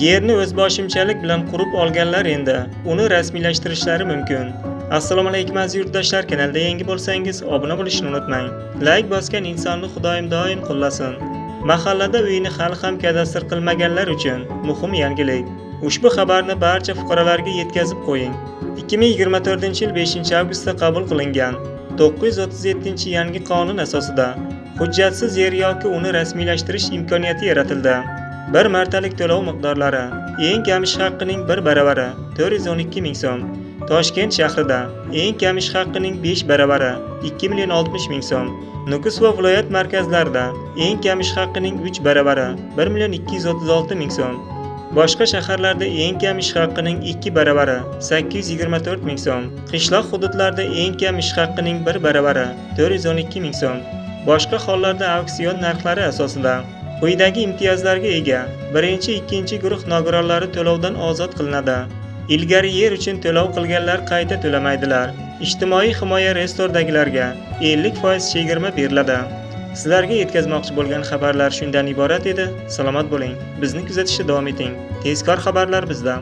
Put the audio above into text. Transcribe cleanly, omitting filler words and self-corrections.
Yerni o'zboshimchalik bilan qurib olganlar endi uni rasmiylashtirishlari mumkin. Assalomu alaykum aziz yurtdoshlar, kanalda yangi bo'lsangiz obuna bo'lishni unutmang. Layk bosgan insonni Xudoyim doim qo'llasin. Mahallada uyini hali ham kadastr qilmaganlar uchun muhim yangilik. Ushbu xabarni barcha fuqarolarga yetkazib qo'ying. 2024-yil 5-avgustda qabul qilingan 937-yangi qonun asosida hujjatsiz yer yoki uni rasmiylashtirish imkoniyati yaratildi. Bir martalik to'lov miqdorlari: eng kam ish haqining 1 baravari 412 ming so'm. Toshkent shahrida eng kam ish haqining 5 baravari 2 million 60 ming so'm. Nukus va viloyat markazlarida eng kam ish haqining 3 baravari 1 million 236 ming so'm. Boshqa shaharlarda eng kam ish haqining 2 baravari 824 ming so'm. Qishloq hududlarda eng kam ish haqining 1 baravari 412 ming so'm. Boshqa hollarda auksion narxlari asosida. Quyidagi imtiyozlarga ega birinchi, ikkinchi guruh nogironlari to'lovdan ozod qilinadi. Ilgari yer uchun to'lov qilganlar qayta to'lamaydilar. Ijtimoiy himoya reyestrdagilarga 50% chegirma beriladi. Sizlarga yetkazmoqchi bo'lgan xabarlar shundan iborat edi. Salomat bo'ling. Bizni kuzatishda davom eting. Tezkor xabarlar bizda.